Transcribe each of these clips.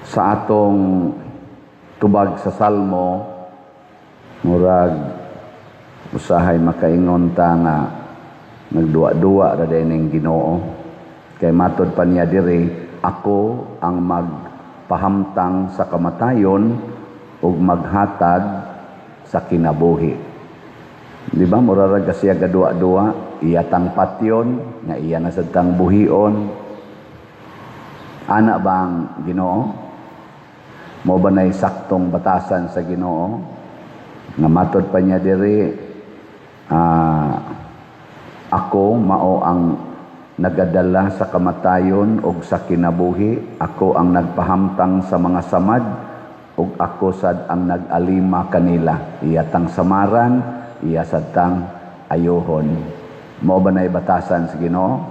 Sa atong tubag sa Salmo, murag usahay makaingon ta nga nagduwa-duwa ra diay ning Ginoo. Kay matod pa niya diri, "Ako ang magpahamtang sa kamatayon ug maghatag sa kinabuhi." Di ba mura ra siya gaduwa-duwa, iya tang patyon, nga iya na sad tang buhion. Ana ba ang Ginoo? Mao ba na'y saktong batasan sa Ginoo? Nga matod pa niya diri, "Ako mao ang nagadala sa kamatayon ug sa kinabuhi, ako ang nagpahamtang sa mga samad ug ako sad ang nag-alima kanila." Iya tang samaran, iya sad tang ayuhon. Mao ba na'y batasan sa Ginoo?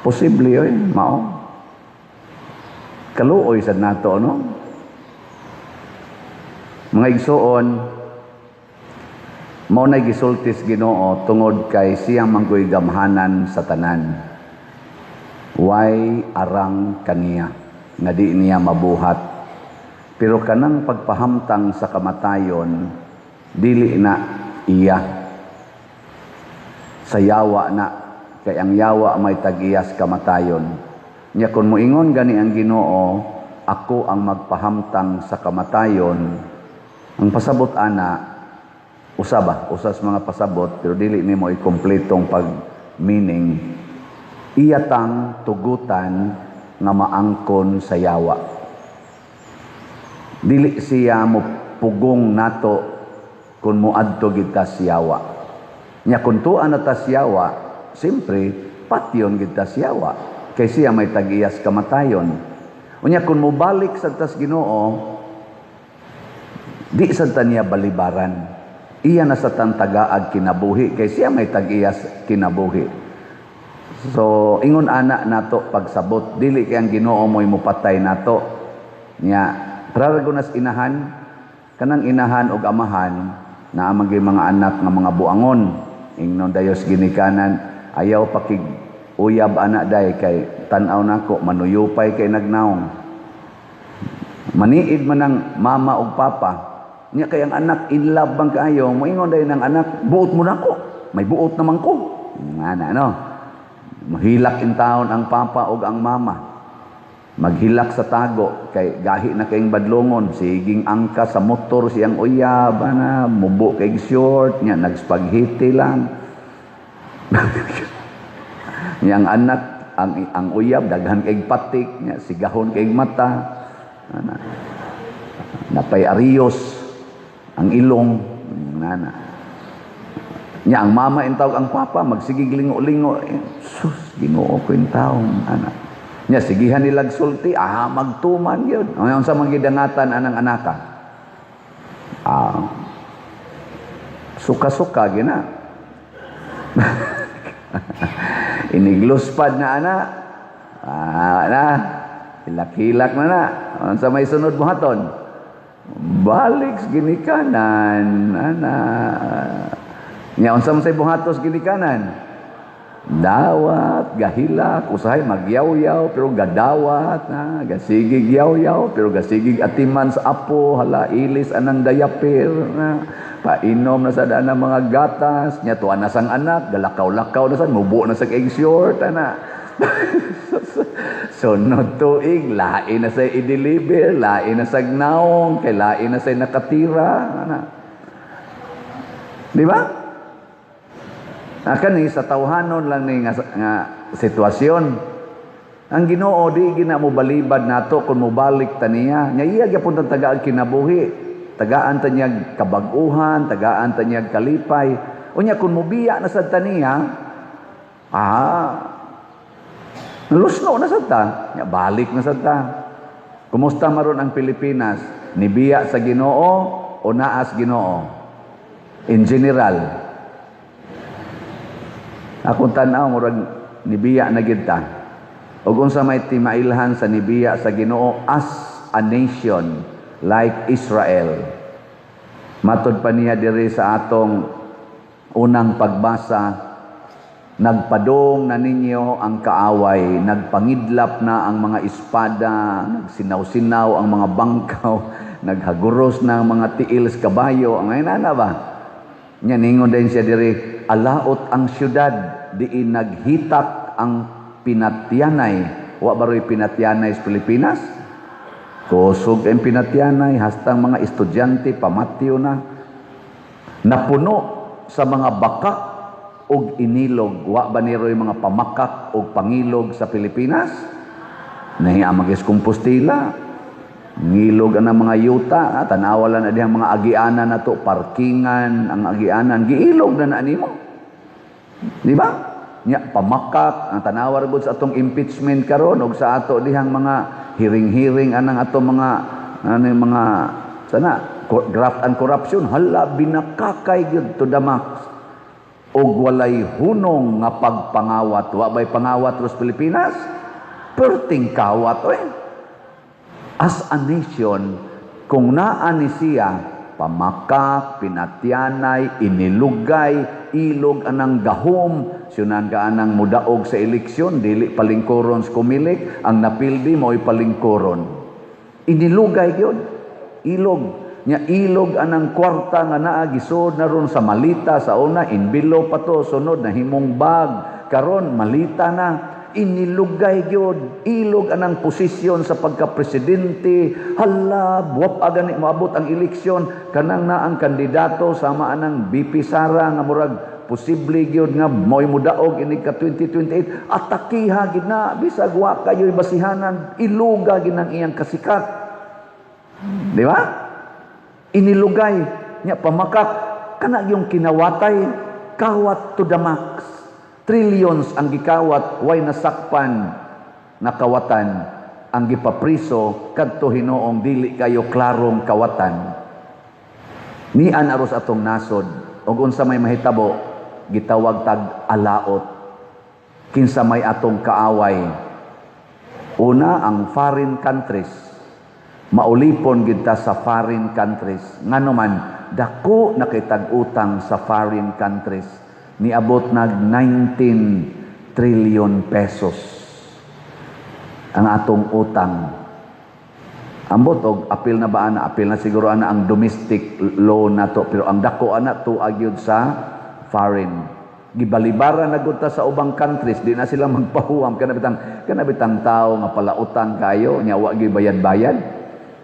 Posible oy, mao. Kaluoy sad nato, no? Mga igsuon, mao na gisulti sa Ginoo tungod kay siya manggoy gamhanan sa tanan. Way arang kaniya nga di niya mabuhat. Pero kanang pagpahamtang sa kamatayon, dili na iya. Sa yawa na, kay ang yawa may tag-iyas kamatayon. Nya kung moingon gani ang Ginoo, "Ako ang magpahamtang sa kamatayon," ang pasabot ana, usa ba, usas mga pasabot, pero dili nimo ikompletong pag meaning, iya tang tugutan nga maangkon sa yawa. Dili siya mo pugong nato kung moadto gid ta sa yawa. Nya kung tuan na ta sa yawa, siyempre patyon gid ta sa yawa kay siya may tag-iyas kamatayon. Unya kung mobalik sa tas Ginoo, di sad ta niya balibaran. Iya na sa tan tagaag kinabuhi kay siya may tag-iyas kinabuhi. So ingon ana nato pagsabot, dili kay ang Ginoo mo'y mopatay nato. Nya praragonas inahan, kanang inahan og amahan naa man gyud mga anak nga mga buangon. Ingnon dayos ginikanan, "Ayaw pakig uyab ana day kay tan-aw nako manuyupay kay nagnaong." Maniid man ang mama ug papa. Nya kay ang anak in love bang kaayo, moingon dayon ang anak, "Buot mo nako. May buot naman ko." Ana, no. Mahilak in taon ang papa ug ang mama. Maghilak sa tago kay gahi na kayong badlongon, siging angka sa motor siyang uyab, ana, mubo kay short nya, nagspaghetti lang. Nya ang anak, ang uyab daghan kay patik nya, sigahon kay mata. Ana. Napay ariyos ang ilong, nana. Nya ang mama intawag ang papa, magsigig lingo-lingo. Eh, sus, Ginoo ko intawon, ana. Nya sigihan nilag sulti, magtuman yun. Ang sa mga gidangatan anang anaka. Suka-suka gina. Inigluspad na ana. Na. Hilak-hilak na na. Ang sa may sunod buhaton? Balik sa ginikanan, ana. Nya unsa man say buhatos ginikanan? Dawat, gahilak, usahay magyawyaw pero gadawat na, gasigig yaw-yaw pero gasigig atiman sa apo, hala ilis anang diaper na, painom na sa daan ng mga gatas, nya tuwa na sang anak, galakaw-lakaw na sa, mubo na sa egg short, ana. Sunod tuig, lain na sa i-deliver, lain na sa naong, kay lain na sa nakatira, ana. Di ba? Kani sa tawhanon lang ni nga sitwasyon. Ang Ginoo di gina mo balibad nato kung mobalik ta niya. Nya iya gyapon ta tagaag kinabuhi. Tagaan ta niya kabag-uhan, tagaan ta niya kalipay. Unya kung mobiya na sad ta niya, lusno na sad ta. Nya balik na sad ta. Kumusta maron ang Pilipinas? Nibiya sa Ginoo o naas Ginoo? In general. Akong tan-aw, murag nibiya na gid ta. Ug unsa may timailhan sa nibiya sa Ginoo as a nation like Israel? Matod pa niya diri sa atong unang pagbasa, Nagpadong na ninyo ang kaaway, nagpangidlap na ang mga espada, nagsinaw-sinaw ang mga bangkaw, naghaguros na ang mga tiil sa kabayo. Ang ngayon na ba? Nya ningon din siya diri, alaot ang syudad, diin naghitak ang pinatyanay. Wa baroy pinatyanay sa Pilipinas? Kusog ang pinatyanay, hastang mga estudyante, pamatyo na. Napuno sa mga bakak og inilog. Wa ba niroy mga pamakak og pangilog sa Pilipinas? Nahiya magis Compostela. Ngilog ang mga yuta, tanawa lang na dihang mga agianan na to, parkingan, ang agianan, giilog na na nimo. Di ba? Nya pamakak, ang tanawa ra gud sa atong impeachment karon og sa ato dihang mga hearing-hearing anang atong mga ano yung mga sana graft and corruption, hala, binakakay gyud to the max og walay hunong nga pagpangawat. Wa bay pangawat ros Pilipinas? Perting kawat oy. As a nation, kung naa ni siya pamakak, pinatyanay, inilugay, ilog anang gahom, syunan ka anang mudaog sa eleksyon, dili palingkuron sa Comelec, ang napildi mo'y palingkuron. Inilugay gyud, ilog. Nya ilog anang kwarta nga naa gisod na ron sa malita sa una, envelope pa to, sunod na himong bag, karon malita na. Inilugay gyud, ilog anang posisyon sa pagka-presidente. Hala, buwap agani moabot ang eleksyon, kanang na ang kandidato sama anang VP Sara nga murag posible gyud nga mo'y mudaog inig ka 2028, atakiha gid na bisag wa kayo'y basihanan, iluga gid ang iyang kasikat, di ba? Inilugay nya, pamakak kana yung kinawatay, kawat to the max. Trillions ang gikawat, way nasakpan na kawatan. Ang gipapriso kadto hinuong dili kayo klarong kawatan. Nian aros atong nasod. Og unsa may mahitabo, gitawag tag alaot. Kinsa may atong kaaway? Una, ang foreign countries. Maulipon gid ta sa foreign countries. Ngano man, dako na kay tag-utang sa foreign countries. Niabot nag 19 trillion pesos ang atong utang. Ambot og apil na ba ana, apil na siguro ana ang domestic loan nato, pero ang dako ana tuag gyud sa foreign. Gibalibaran na gud ta sa ubang countries, di na sila magpahuwam. Kana bitang tao nga palautang kayo nya wa gyud bayad-bayad.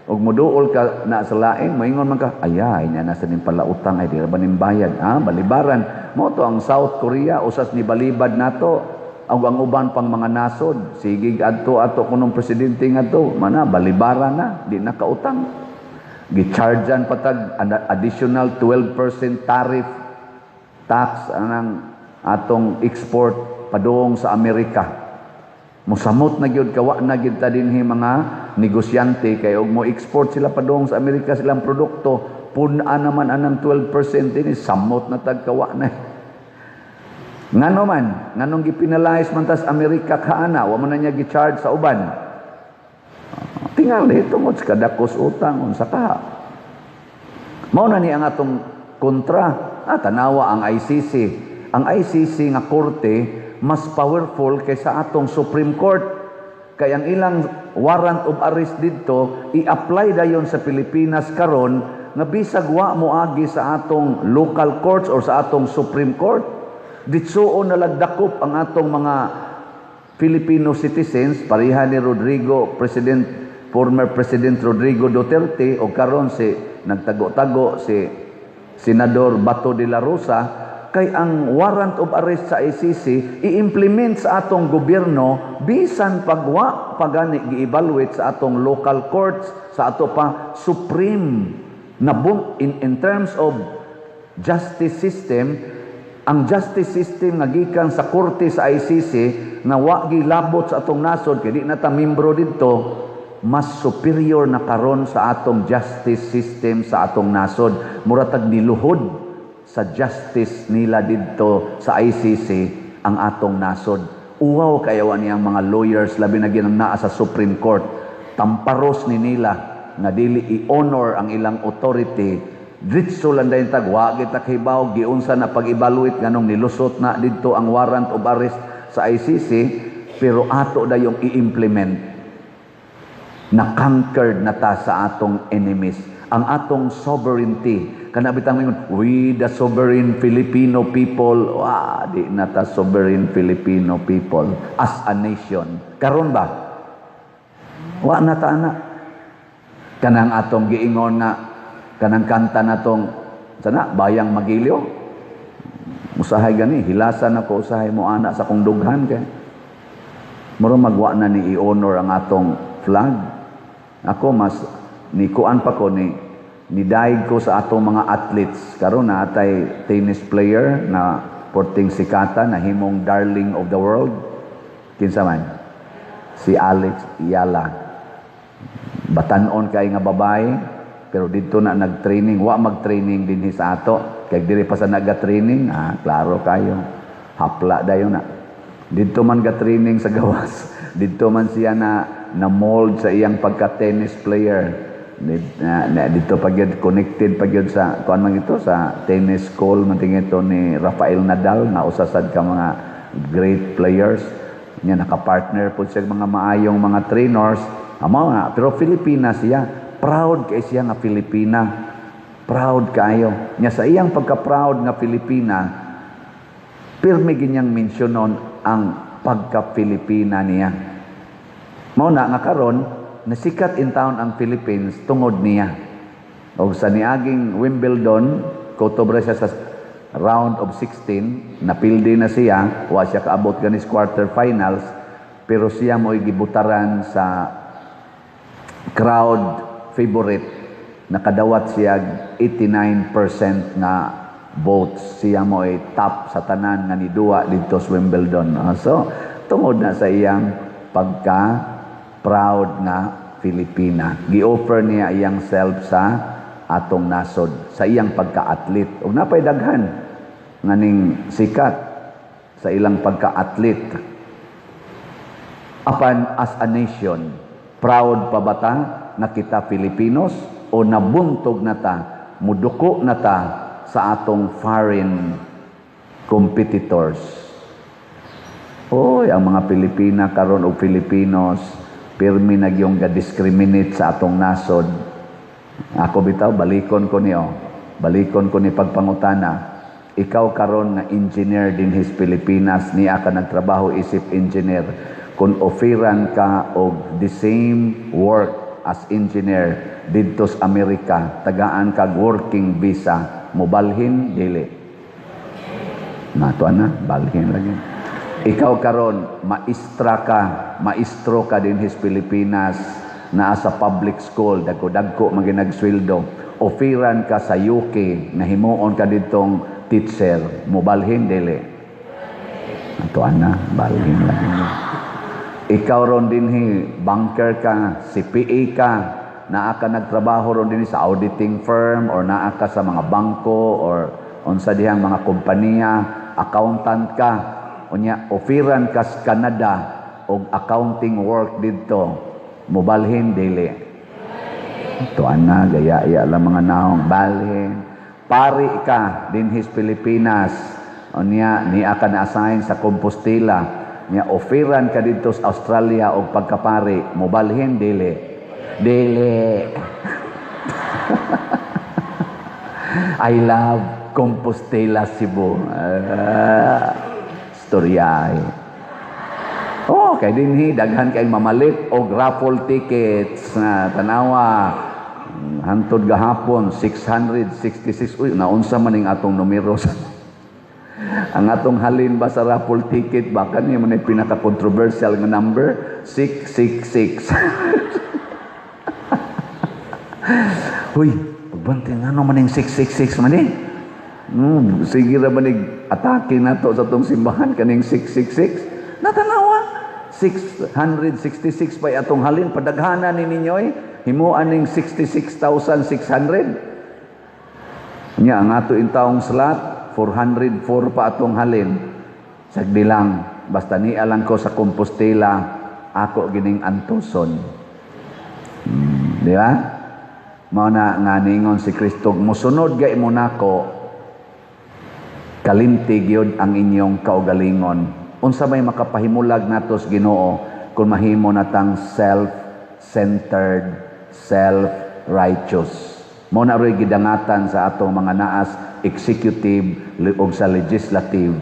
Og moduol ka na sa lain, moingon man ka, "Ayay, nya nasa ning palautang ay di ra ba ning bayad?" Ah, balibaran. Mo to ang South Korea, usas ni balibad nato. Ang uban pang mga nasod, sige adto ato kunong presidente ngadto, mana balibaran na, di na kautang. Gichargean patag additional 12% tariff tax anang atong export padung sa Amerika. Musamot na gyud kawa na gyud ta dinhi mga negosyante kay og mo export sila padung sa Amerika silang produkto, pun-a naman anang 12% dinhi, samot na tag kawa na. Ngano man, nganong gipinalize man tas Amerika kaana, wa man na niya gi-charge sa uban? Tingali tungod sa kadakos utang, unsa ka. Mao na ni ang atong kontra. Ah, tanawa ang ICC. Ang ICC nga korte mas powerful kaysa atong Supreme Court. Kay ang ilang warrant of arrest didto i-apply dayon sa Pilipinas karon nga bisag wa moagi sa atong local courts or sa atong Supreme Court. Ditsuon na lagdakop ang atong mga Filipino citizens, pareha ni Rodrigo President, former President Rodrigo Duterte o karon si nagtago-tago si Senador Bato de la Rosa, kay ang warrant of arrest sa ICC i-implement sa atong gobyerno bisan pagwa pagani gi-evaluate sa atong local courts, sa ato pa supreme na in terms of justice system. Ang justice system nga gikan sa korte sa ICC nga wa gilabot sa atong nasod kay di na ta membro didto, mas superior na karon sa atong justice system sa atong nasod. Mura tag niluhod sa justice nila didto sa ICC ang atong nasod. Uwaw kayaw niyang mga lawyers, labi na ginang naa sa Supreme Court. Tamparos ni nila nga dili i-honor ang ilang authority. Diretso lang dayon tag wa kita kahibaw giunsa na pag-evaluate, nganong nilusot na didto ang warrant of arrest sa ICC, pero ato dayong i-implement na conquered na ta sa atong enemies. Ang atong sovereignty, kana bitang ingon, "We the sovereign Filipino people." Wa, di na ta sovereign Filipino people as a nation. Karon ba? Wa na ta ana. Kanang atong giingon nga kanang kanta natong sana Bayang Magiliw. Usahay gani hilasan ako, usahay mo ana sa kong dughan kay mura magwa na ni i-honor ang atong flag. Ako mas ni kuan pa ko, ni nidaig ko sa atong mga athletes karon na atay tennis player na porting sikata na himong darling of the world. Kinsa man si Alex Eala? Batanon kay nga babae, pero dito na nag-training. Wa mag-training dinhi sa ato kay diri pa sa naga-training, ah, klaro kayo, hapla dayon na. Dito man ga-training sa gawas, dito man siya na na mold sa iyang pagka-tennis player. Dito pa gyud, connected pa gyud sa kuan man ito, sa tennis school man ito ni Rafael Nadal nga usa sad ka mga great players niya. Naka-partner pud siya mga maayong mga trainers. Amo nga, pero Filipina siya. Proud kay siya nga Filipina. Proud kayo. Nya sa iyang pagka-proud nga Filipina, pirmi ginyang mensyonon ang pagka-Filipina niya. Mao na nga karon nasikat in town ang Philippines tungod niya. Og sa niaging Wimbledon, kutob ra siya sa round of 16, napildi na siya, wa siya kaabot ganis quarterfinals, pero siya mo'y gibutaran sa crowd favorite. Nakadawat siya 89% nga votes. Siya mo ay top sa tanan nga niduwa didto sa Wimbledon. So tungod na sa iyang pagka proud nga Filipina, gi-offer niya iyang self sa atong nasod sa iyang pagka-athlete. Ug napay daghan nga ning sikat sa ilang pagka-athlete. Apan as a nation, proud pa ba ta na kita Filipinos o nabuntog na ta, muduko na ta sa atong foreign competitors? Oy, ang mga Pilipina karon og Filipinos, pirmi na gyung ga-discriminate sa atong nasod. Ako bitaw, balikon ko niyo. Balikon ko ni pagpangutana. Ikaw karon nga engineer dinhi sa Pilipinas, niya ka nagtrabaho isip engineer. Kung offeran ka og the same work as engineer didto sa Amerika, tagaan kag working visa, mobalhin dili? Nato na, balhin lagi. Ikaw karon maestra ka, maestro ka dinhi sa Pilipinas, naa sa public school, dagko-dagko man ginagsweldo. Offeran ka sa UK, nahimuon ka ditong teacher, mobalhin dili? Ato na, balhin lagi. Ikaw ron dinhi, banker ka, CPA ka, naa ka nagtrabaho ron dinhi sa auditing firm or naa ka sa mga bangko or unsa dihang mga kompanya, accountant ka. Unya offeran ka sa Canada og accounting work didto, mobalhin dili? Tuan na, gaya-ya lang mga naong, balhin. Pari ka dinhi sa Pilipinas. Unya niya ka na-assign sa Compostela. Nya offeran ka didto sa Australia og pagkapari, mobalhin dili? Dili. I love Compostela, Cebu. Ah, storya. Oh, kay dinhi daghan kay mamalit og raffle tickets na tanawa. Hantod gahapon 666. Uy, naunsa man ning atong numero sa ang atong halin ba sa raffle ticket ba, kani man ay pinaka-controversial nga number 666. Huy, pagbantay, ngano man ning 666 man eh? Sige ra ba nig atake nato sa atong simbahan kaning 666? Natanawa 666 pa atong halin, padaghanan ni ninyo eh. Himuan ning 66,600. Nya ang ato intawong slot 404 pa atong halin. Sagdi lang, basta niya lang ko sa Compostela, ako gining antuson. Di ba? Mao na nga ningon si Kristo, "Musunod gay mo nako, kalimti gyud ang inyong kaugalingon." Unsa may makapahimulag natos Ginoo kung mahimo natang self-centered, self-righteous? Mao na ro'y gidangatan sa atong mga naas executive ug sa legislative.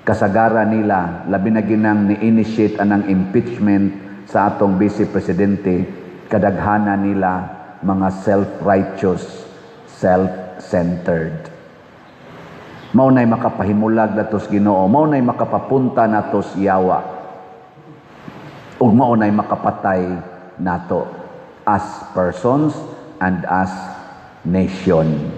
Kasagara nila, labi na ginang ni-initiate anang impeachment sa atong vice presidente, kadaghana nila mga self-righteous, self-centered. Mao na'y makapahimulag natos Ginoo, mao na'y makapapunta natos yawa. Ug mao na'y makapatay nato as persons and as nation.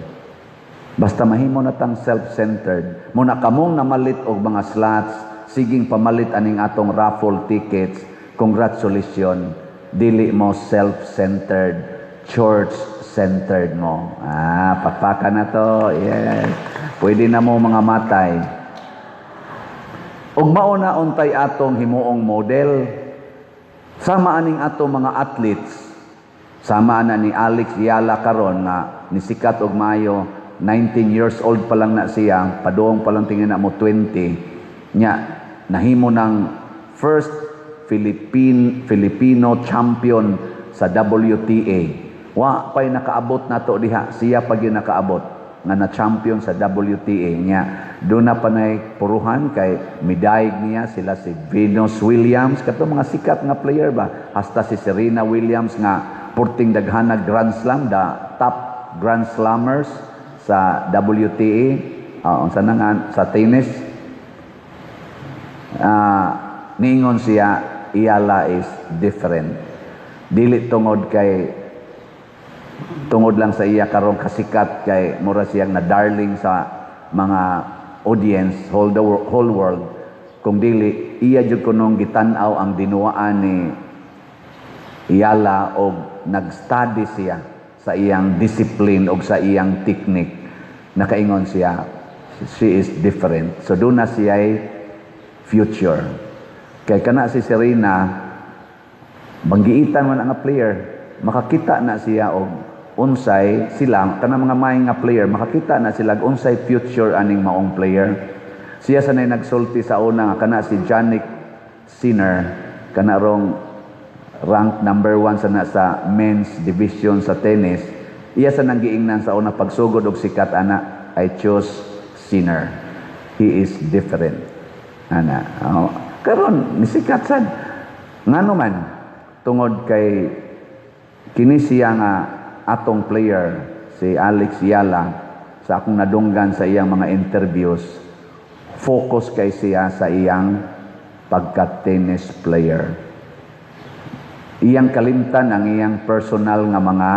Basta mahimo na tang self-centered. Muna kamong namalit og mga slots, siging pamalit aning atong raffle tickets, congratulations, dili mo self-centered, church-centered mo. Ah, pakpaka na to. Yes. Pwede na mo mga matay. Ug mao na untay atong himuong model. Sama aning atong mga athletes. Sama na ni Alex Eala karon nga nisikat og maayo, 19 years old pa lang na siya, padung pa lang tingin na mo 20. Nya nahimo ng first Philippine Filipino champion sa WTA. Wa pa'y nakaabot nato diha, siya pa gyud nakaabot nga na champion sa WTA niya. Doon na panay puruhan kay midayeg niya sila si Venus Williams, kato mga sikat nga player ba, hasta si Serena Williams nga purting daghanag Grand Slam, the top Grand Slammers sa WTA, unsa na nga sa tennis. Niingon siya, Eala is different. Dili tungod kay tungod lang sa iya karong kasikat, kay mura siyang na darling sa mga audience whole the whole world, kung dili iya jud kunong gitan-aw ang dinuwaan ni Eala og nag-study siya sa iyang discipline og sa iyang technique. Nakaingon siya, she is different. So doon na siya future. Kay kana si Serena, banggiitan man ang player, makakita na siya og unsay sila kana mga may nga player, makakita na sila og unsay future aning maong player. Siya sanay nagsulti sa una nga kana si Jannik Sinner, kana rong rank number 1 sa na sa men's division sa tennis. Iya sa nang giingnan sa una pagsugod og sikat ana, "I choose Sinner. He is different." Ana, oh, karon nisikat sad. Ngano man? Tungod kay kini siya nga atong player, si Alex Eala, sa akong nadunggan sa iyang mga interviews, focus kay siya sa iyang pagka-tennis player. Iyang kalimtan ang iyang personal nga mga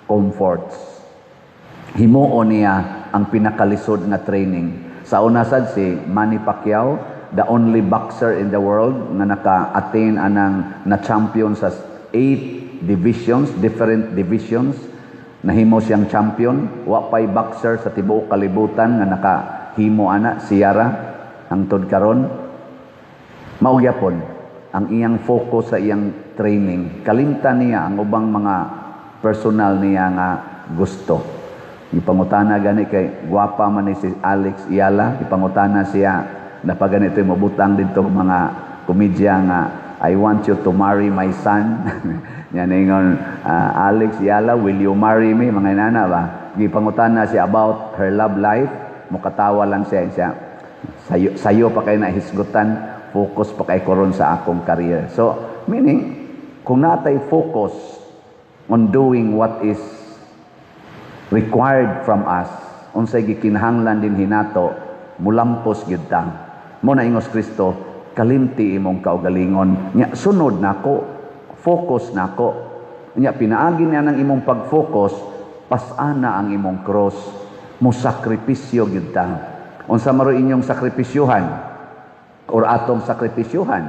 comforts. Himuon niya ang pinakalisod nga training. Sa una sad si Manny Pacquiao, the only boxer in the world nga naka-attain anang na champion sa eight divisions, different divisions. Nahimo siyang champion. Wa pay boxer sa tibuok kalibutan nga nakahimo ana, siyara hangtod karon. Mao gyapon ang iyang focus sa iyang training. Kalimtan niya ang ubang mga personal niya nga gusto. Ipangutana gani kay gwapa man ni si Alex Eala, ipangutana siya na pag ganito mabutang dito mga komedya nga "I want you to marry my son." Yan ingon, "Alex Eala, will you marry me?" Mga inana ba? Gipangutana siya about her love life, mukatawa lang siya. Siya, "Sayo, sayo pa kay na hisgutan, focus pa kay koron sa akong career." So, meaning, kung natay focus on doing what is required from us, unsay gikinahanglan din hinato, mulampos gyud ta. Mo na ingos Kristo, "Kalimti imong kaugalingon. Nya sunod nako, focus nako." Nya pinaagi niya ng imong pag-focus, pasana ang imong cross, mo sakripisyo gyud ta. Unsa maro inyong sakripisyuhan or atong sakripisyuhan?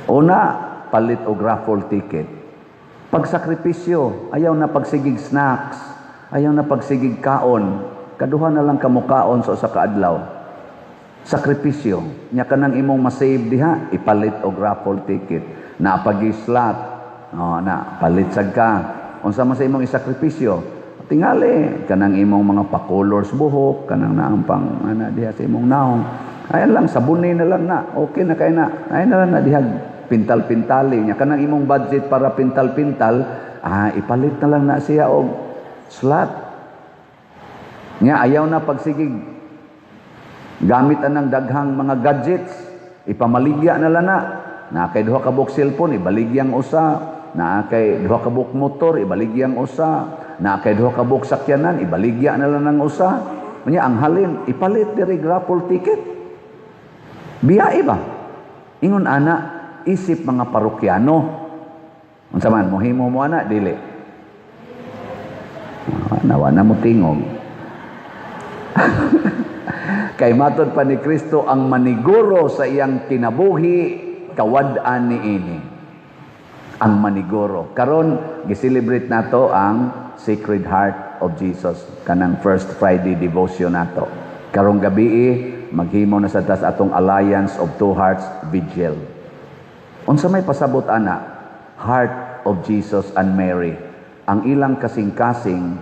Una, palit og raffle ticket. Pagsakripisyo, ayaw na pagsigig snacks, ayaw na pagsigig kaon, kaduha na lang kamukaon sa usa ka adlaw. Sakripisyo, nya kanang imong masave diha, ipalit og raffle ticket. Napagi slot, oh, na palit sad ka. Unsa man sa imong isakripisyo? Tingali kanang imong mga pa-colors buhok, kanang naang pang ana diha sa imong naong. Ayan lang, sabuni na lang na. Okay na kay na. Ayan na lang na diha pintal-pintali nya, kanang imong budget para pintal-pintal, ipalit na lang na siya og slot. Nya ayaw na pagsigig gamit anang daghang mga gadgets, ipamaligya na lang na. Na kay duha ka buok cellphone, ibaligyang usa. Na kay duha ka buok motor, ibaligyang usa. Na kay duha ka buok sakyanan, ibaligya na lang ng usa. Nya ang halin ipalit diri raffle ticket. Biyae ba? Ingon ana isip mga parokyano. Unsa man mohimo mo ana, dili? Nawa na mo tingog. Kay matod pa ni Kristo, ang maniguro sa iyang kinabuhi, kawad-an niini. Ang maniguro. Karon gi-celebrate nato ang Sacred Heart of Jesus, kanang First Friday devotion nato. Karong gabi maghimo na sa tas atong Alliance of Two Hearts Vigil. Unsa may pasabot ana? Heart of Jesus and Mary. Ang ilang kasing-kasing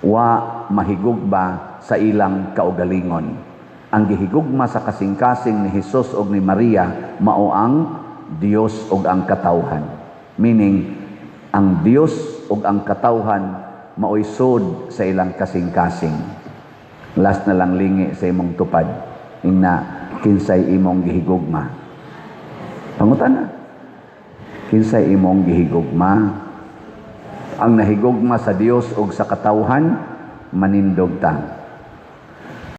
wa mahigugma sa ilang kaugalingon. Ang gihigugma sa kasing-kasing ni Jesus ug ni Maria mao ang Dios ug ang katawhan. Meaning, ang Dios ug ang katawhan maoy sud sa ilang kasing-kasing. Last na lang, lingi sa imong tupad. Ingna, kinsay imong gihigugma? Pangutana. Kinsay imong gihigugma? Ang nahigugma sa Dios ug sa katawhan, manindog ta.